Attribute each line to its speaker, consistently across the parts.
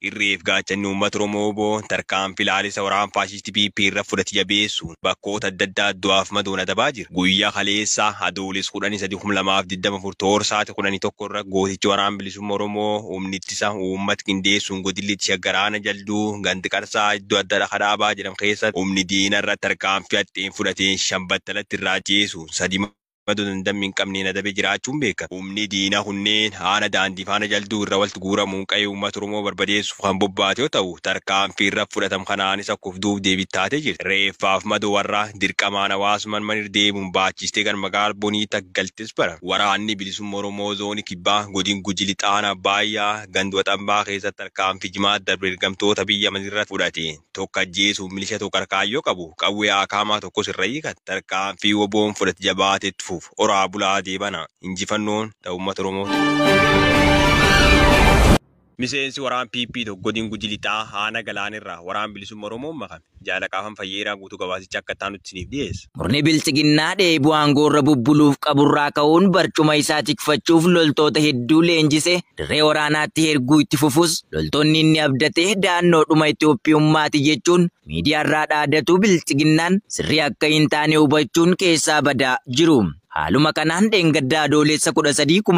Speaker 1: Irreef gaachanni uummata Oromoo obbo tarkaanfii laalisa waraana faashistii PP irra fudhate jabeessuun bakkoota adda addaa du'aaf madoon adabaa jira. Guyyaa kaleessaa Adoolessa 13/2024 toora sa'aatii 11 irra gootichi waraana bilisummaa Oromoo humni ittisa uummata qindeessuun godilli Shaggar aanaa Jalduu gandi Qarsaa iddoo adda Dhakaadhaabaa jedhamu keessatti humni diina irra tarkaanfii haxxeen fudhateen shan battalatti irraa ajjeesuun sadi madoo dandammi hin qabneen adabee jiraachuun beekama. Humni diinaa kunneen haala daandii faana Jalduu irra walitti guuramuun qe'ee uummata Oromoo barbadeessuuf kan bobbaate yoo ta'u, tarkaanfii irra fudhatamu kanaanis akka of duub deebiitti taatee jirti. Reeffaaf madoo warra dirqamaan hawaasummaan manir deemuun baachistee gara magaalaa Boniitti akka galtes bara. Waraanni bilisummaa Oromoo zoonii kibbaa godin Guji Lixaana Abbaayyaa gandi Waxambaa keessatti tarkaanfii jimaa darbe ergamtoota biyya manirra fudhate. Tokko ajjeesuun milisha tokko harkaayyoo qabu qawwee akaamaa tokkos irra hiikan. Tarkaanfii woboon fudhate jabaatee itti fufu. Oraa bulaa deebana. Injifannoon ta'u uummata Oromooti. Miseensi waraan PP tokko godin Guji Lixaa haana galaanirraa waraan bilisummaa Oromoon makame. Jaalaqaafan Fayyeeraa guutuu gabaasicha akka taanutti isiniif dhiyeessa.
Speaker 2: Murni bilchiginnaa dheebuu aangoorra bubbuluuf qaburraa ka'uun barcuma isaa tikfachuuf loltoota hedduu leenjise dirree waraanaatti erguu itti fufus loltoonni inni abdatee da'annoodhuma Itoophiyummaati jechuun miidiyaarraa dhaadatu bilchiginnaan sirrii akka hin taane hubachuun keessaa badaa jiru. Haaluma kanaan dheengaddaa Adoolessa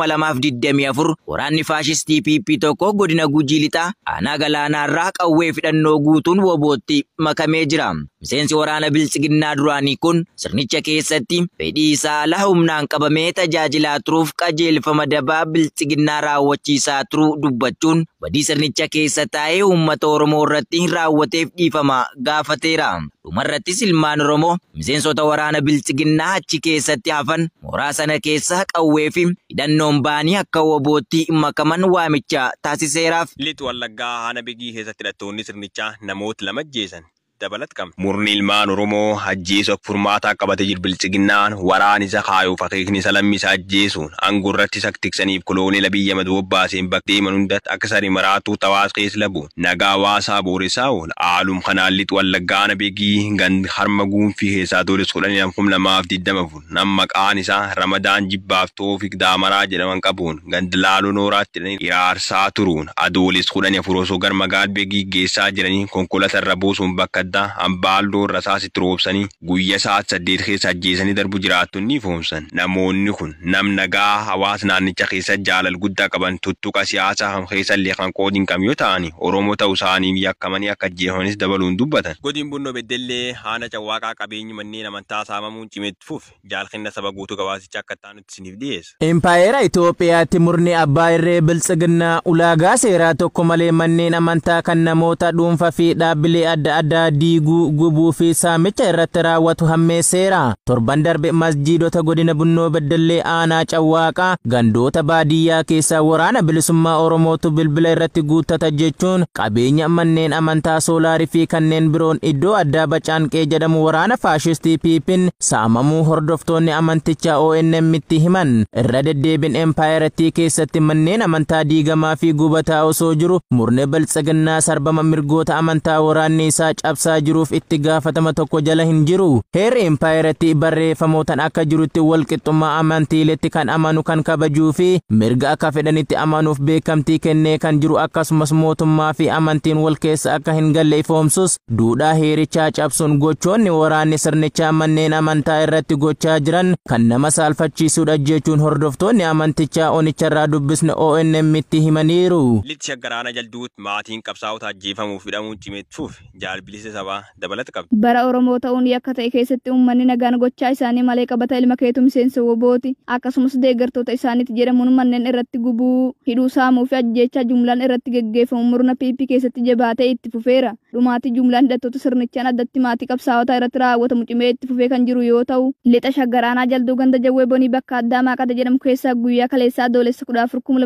Speaker 2: 13/2024 waraanni faashistii PP tokko godina Gujii Lixaa aanaa galaanaarraa qawwee fidhannoo guutuun wobootti makamee jira. Miseensi waraana bilchiginnaa duraanii kun sirnicha keessatti fedhii isaa ala humnaan qabamee tajaajilaa turuuf qajeelfama dabaa bilchiginnaa raawwachiisaa turuu dubbachuun badii sirnicha keessa taa'ee uummata Oromoo irratti raawwateef dhiifama gaafateera. Dhumarrattis ilmaan Oromoo miseensota waraana bilchiginnaa achi keessatti hafan mooraa sana keessa qawwee fi hidhannoon ba'anii akka wobootti makaman waamicha taasiseeraaf.
Speaker 1: Lixa Wallaggaa haana Begii keessatti hidhattoonni sirnichaa namoota lama ajjeesan. Dabalat qabna. Murni ilmaan Oromoo ajjeesu akka furmaataa qabatee jiru bilchiginnaan waraan isa kaayuuf akeekni isa lammii isaa ajjeesuun aangoo irratti isa tiksaniif kolooneela biyya madoo bobbaaseen bakka deeman hundatti akka saree maraatuu tawaas keessa labu nagaa hawaasaa booressaa oola. Haaluma kanaan Lixa Wallaggaa haana Begii gandi harma guunfii keessaa Adoolessa 12/2024 nama maqaan isaa Ramadaan Jibbaaf Toofiq Daamaraa jedhaman qabuun gandi Laaloo Nooraatti hiraarsaa turuun Adoolessa 14 osoo gara magaalaa Begii geessaa jiranii konkolaataa irra buusuun bakka addaa hambaalloo rasaasitti roobsanii guyyaa sa'aat 8 keessa ajjeesanii darbu jiraattonni ifoomsan. Namoonni kun nam nagaa hawaasa naannicha keessa jaalala guddaa qaban tuttuqa siyaasaa kam keessa illee kan qoodi hin qabne yoo ta'an Oromoo ta'uu isaaniif yakkamanii akka ajjeefamanis dabaluun dubbatan. Godin Bunnoo Beddellee haana Cawwaaqaa qabeenyi manneen amantaa saamamuun cimetti fufe. Jaalqinna saba guutuu gabaasicha akka taanutti isiniif dhiyeessa.
Speaker 3: Impaayera Itoophiyaatti murni abbaa irree biltsiginnaa ulaagaa seeraa tokko malee manneen amantaa kan namoota dhuunfaa fi dhaabbilee adda addaa diiguu, gubuu fi saamicha irratti raawwatu hammeesseera. Torban darbe masjiidota godina Bunnoo Beddellee aanaa Cawwaaqaa gandoota baadiyyaa keessaa waraana bilisummaa Oromootu bilbila irratti guuttata jechuun qabeenya manneen amantaa soolaarii fi kanneen biroon iddoo addaa Bacaanqee jedhamu waraana faashistii PP'n saamamuu hordoftoonni amantichaa ONM itti himan. Irra deddeebiin empaayerattii keessatti manneen amantaa diigamaa fi gubataa osoo jiru murni biltsiginnaa sarbama mirgoota amantaa waraanni isaa cabsaa jiruuf itti gaafatama tokko jala hin jiru. Heerri empaayeratti barreeffamootaan akka jirutti walqixxummaa amantiiletti kan amanu kan kabajuu fi mirga akka fedhanitti amanuuf beekamtii kennee kan jiru akkasumas mootummaa fi amantiin wal keessa akka hin galle ifoomsus duudhaa heerichaa cabsuun gochoonni waraanni sirnichaa manneen amantaa irratti gochaa jiran kan nama saalfachiisudha jechuun hordoftoonni amantichaa onicharraa dubbisne ONM itti himaniiru.
Speaker 1: Lixa Shaggar aanaa Jalduutti maatiin qabsaa'ota ajjeefamuuf hidhamuun cimetti fufe. Jaalbilisa sabaa dabalata qabdi.
Speaker 4: Bara Oromoo ta'uun yakka ta'e keessatti uummanni nagaan gochaa isaanii malee qabata ilma keetu miseensa wobooti. Akkasumas deeggartoota isaaniitti jedhamuun manneen irratti gubuu, hidhuu, saamuu fi ajjeechaa jumlaan irratti geggeeffamu murna PP keessatti jabaatee itti fufeera. Dhumaatii jumlaan hidhattoota sirnichaan addatti maatii qabsaa'otaa irratti raawwatamu cimee itti fufee kan jiru yoo ta'u, Lixa Shaggar aanaa Jalduu ganda Jawwee Bonii bakka addaa Maaqata jedhamu keessaa guyyaa kaleessaa Adoolessa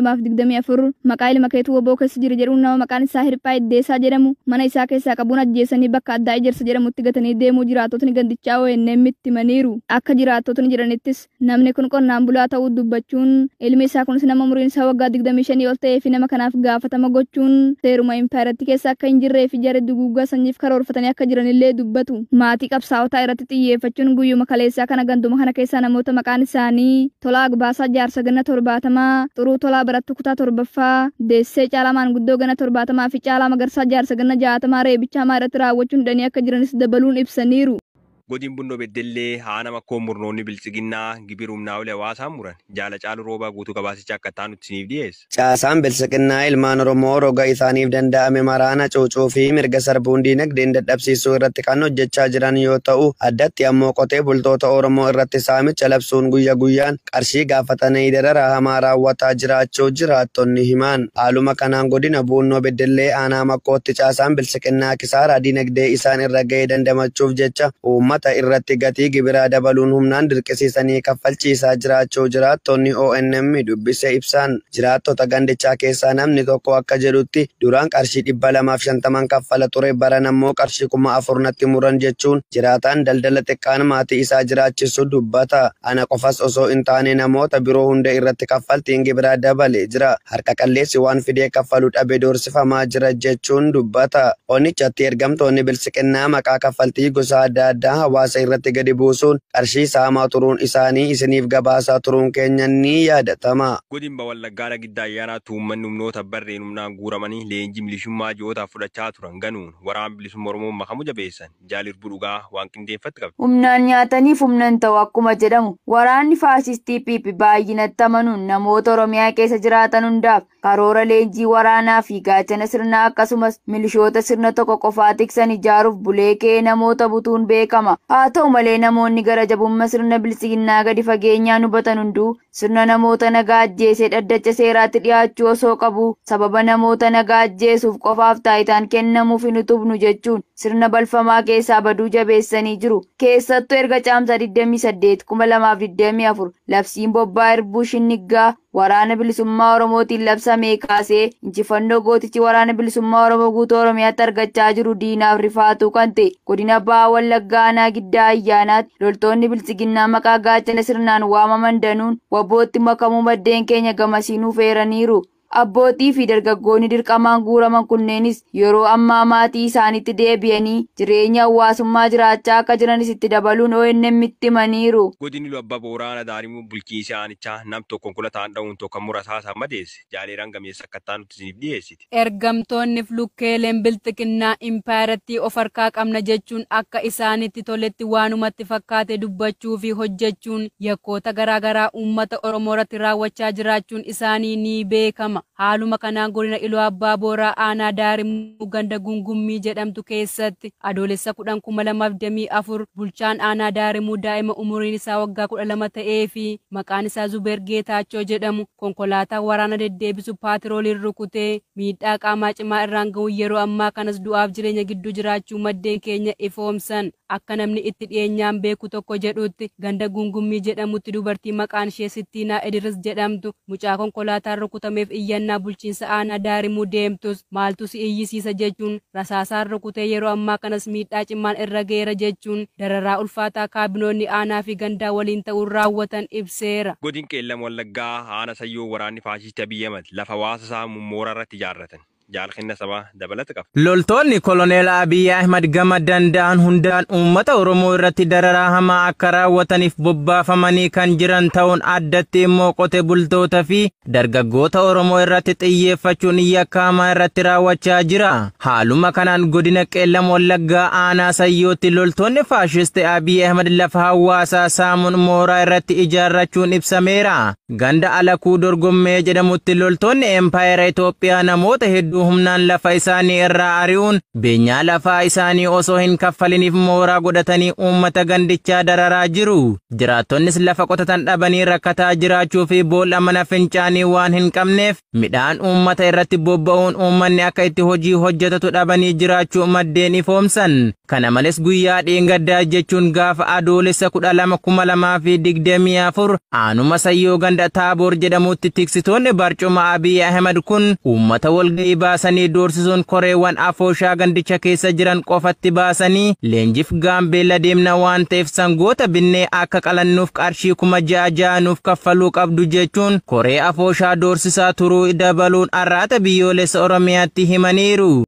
Speaker 4: 14/2024 maqaa ilma keetu woboo keessa jira jedhuun nama maqaan isaa Hirphaa Iddeessaa jedhamu mana isaa keessaa qabuun ajjeesanii bakka bakka addaa Ejersa jedhamutti gatanii deemuu jiraattotni gandichaa ONM itti himaniiru. Akka jiraattotni jedhanittis namni kun qonnaan bulaa ta'uu dubbachuun ilmi isaa kunis nama umuriin isaa waggaa 25 ol ta'ee fi nama kanaaf gaafatama gochuun seeruma impaayiratti keessa akka hin jirree fi jarri duguuggaa sanyiif karoorfatanii akka jiranillee dubbatu. Maatii qabsaa'otaa irratti xiyyeeffachuun guyyuma kaleessaa kana ganduma kana keessaa namoota maqaan isaanii Tolaa Agbaasaa jaarsa ganna 70, Xuruu Tolaa barattuu kutaa 7ffaa, Deessee Caalaa maanguddoo ganna 70 fi Caalaa Magarsaa jaarsa ganna 60 reebicha hamaa irratti raawwachuun hidhanii akka jiranis dabaluun ibsaniiru.
Speaker 1: Godin Bunnoo Beddellee haana makkoo murnoonni biltsiginnaa gibira humnaa olii hawaasaa muran jaala caalu roobaa guutuu gabaasicha akka taanutti isiniif dhiyeessa.
Speaker 5: Caasaan biltsiginnaa ilmaan Oromoo roga isaaniif danda'ame maraana cuucuu fi mirga sarbuun diinagdeen dadhabsiisuu irratti kan hojjechaa jiran yoo ta'u, addatti ammoo qotee bultoota Oromoo irratti saamicha labsuun guyya guyyaan qarshii gaafatanii dararaa hamaa raawwataa jiraachuu jiraattonni himan. Haaluma kanaan godina Bunnoo Beddellee aanaa makkootti caasaan biltsiginnaa kisaaraa diinagdee isaan irra ga'e dandamachuuf jecha uummata irratti gatii gibiraa dabaluun humnaan dirqisiisanii kaffalchiisaa jiraachuu jiraattonni ONM dubbise ibsan. Jiraattota gandichaa keessaa namni tokko akka jedhutti duraan qarshii 250 kaffala ture, baran ammoo qarshii 4000 natti muran jechuun jiraataan daldala xiqqaan maatii isaa jiraachisu dubbata. Ana qofas osoo hin taane namoota biroo hunda irratti kaffaltiin gibiraa dabalee jira. Harka qalleessi waan fidee kaffalu dhabe doorsifamaa jira jechuun dubbata. Onichatti ergamtoonni biltsiginnaa maqaa kaffaltii gosa adda addaa hawaasa irratti gadi buusuun qarshii saamaa turuun isaanii isiniif gabaasaa turuun keenya ni yaadatama.
Speaker 1: Godin Wallaggaa Giddaa Ayyaanaatti uummanni humnoota barreen humnaan guuramanii leenjii milisummaa ji'ootaaf fudhachaa turan ganuun waraana bilisummaa Oromoo makamu jabeessan jaalirbu dhugaa waan qindeeffatti qabdi.
Speaker 6: Humnaan nyaataniif humnan ta'u akkuma jedhamu waraanni faasistii PP baay'inatti amanuun namoota Oromiyaa keessa jiraatan hundaaf karoora leenjii waraanaa fi gaachana sirnaa akkasumas milishoota sirna tokko qofaa tiksan ijaaruuf bulee ka'ee namoota butuun beekama. Haa ta'u malee namoonni gara jabummaa sirna biltsiginnaa gadi fageenyaan hubatan hunduu sirna namoota nagaa ajjeesee dhaddacha seeraatti dhiyaachuu osoo qabu sababa namoota nagaa ajjeesuuf qofaaf taayitaan kennamuuf hin utubnu jechuun sirna balfamaa keessaa baduu jabeessanii jiru. Keessattuu erga caamsaa 28 2024 labsiin bobbaa Irbuu Shinniggaa waraana bilisummaa Oromootiin labsamee kaasee injifannoo gootichi waraana bilisummaa Oromoo guutuu Oromiyaatti argachaa jiru diinaaf rifaatuu kan ta'e godina Baha Wallaggaa aanaa Giddaa Ayyaanaatti loltoonni biltsiginnaa maqaa gaachana sirnaan waamaman danuun wabbootti makamuu maddeen keenya gamasiinuu feeraniiru. Abbootii fi dargaggoonni dirqamaan guuraman kunneenis yeroo ammaa maatii isaaniitti deebi'anii jireenya hawaasummaa jiraachaa akka jiranis itti dabaluun ONM itti himaniiru.
Speaker 1: Godinni Iluu Abbaa Booraa Daarimuu bulchiinsa aanichaa nam tokko konkolaataan dha'uun tokko murasaa isaa madeesse jaaleeraan gameessa akka taanutti isiniif dhiyeessiti.
Speaker 7: Ergamtoonni lukkeeleen biltsiginnaa impaayiratti of harkaa qabna jechuun akka isaanitti toletti waanumatti fakkaate dubbachuu fi hojjechuun yakkoota garaagaraa uummata Oromoo irratti raawwachaa jiraachuun isaanii ni beekama. Haaluma kanaan godina Iluu Abbaa Booraa aanaa Daarimuu ganda Gungummii jedhamtu keessatti adoolessa 10,2024 bulchaan aanaa Daarimuu daa'ima umuriin isaa waggaa 12 ta'ee fi maqaan isaa Zubeer Geetaachoo jedhamu konkolaataa waraana deddeebisu paatrooliin rukutee miidhaa qaamaa cimaa irraan ga'uun yeroo ammaa kanas du'aaf jireenya gidduu jiraachuu maddeen keenya ifoomsan. Akka namni itti dhiyeenyaan beeku tokko jedhutti ganda Gungummii jedhamutti dubartii maqaan ishee Sittiinaa Idris jedhamtu mucaa konkolaataan rukutameef iyyannaa bulchiinsa aanaa Daarimuu deemtus maaltu si iyyisiisa jechuun rasaasaan rukutee yeroo ammaa kanas miidhaa cimaan irra ga'eera jechuun dararaa ulfaataa kaabinoonni aanaa fi gandaa waliin ta'uun raawwatan ibseera.
Speaker 1: Godin Qeellam Wallaggaa aanaa Sayyoo waraanni faashistii Abiy Ahmed lafa hawaasa isaa mooraa irratti ijaarratan. Jaalqinna sabaa dabalata qaba.
Speaker 3: Loltoonni koloneel Abiy Ahmed gama danda'an hundaan uummata Oromoo irratti dararaa hamaa akka raawwataniif bobbaafamanii kan jiran ta'uun addatti immoo qote bultoota fi dargaggoota Oromoo irratti xiyyeeffachuun yakka hamaa irratti raawwachaa jira. Haaluma kanaan godina Qeellam Wallaggaa aanaa Sayyootti loltoonni faashistii Abiy Ahmed lafa hawaasaa saamuun mooraa irratti ijaarrachuun ibsameera. Ganda Alakuu Dorgommee jedhamutti loltoonni Empaayera Itoophiyaa namoota hedduu humnaan lafa isaanii irraa ari'uun beenyaa lafaa isaanii osoo hin kaffaliniif mooraa godhatanii uummata gandichaa dararaa jiru. Jiraattonnis lafa qotatan dhabanii rakkataa jiraachuu fi boolla mana fincaanii waan hin qabneef midhaan uummata irratti bobba'uun uummanni akka itti hojii hojjetatu dhabanii jiraachuu maddeen ifoomsan. Kana malees guyyaa dheengaddaa jechuun gaafa Adoolessa 12,2024 aanuma Sayyoo ganda Taaboor jedhamutti tiksitoonni barcuma Abiy Ahmed kun uummata walga'ii baasanii doorsisuun koreewwan afooshaa gandicha keessa jiran qofatti baasanii leenjiif Gaambeella deemna waan ta'eef sangoota binnee akka qalannuuf qarshii 6,000 nuuf kaffaluu qabdu jechuun koree afooshaa doorsisaa turuu dabaluun Arraata Biyyoolessa Oromiyaatti himaniiru.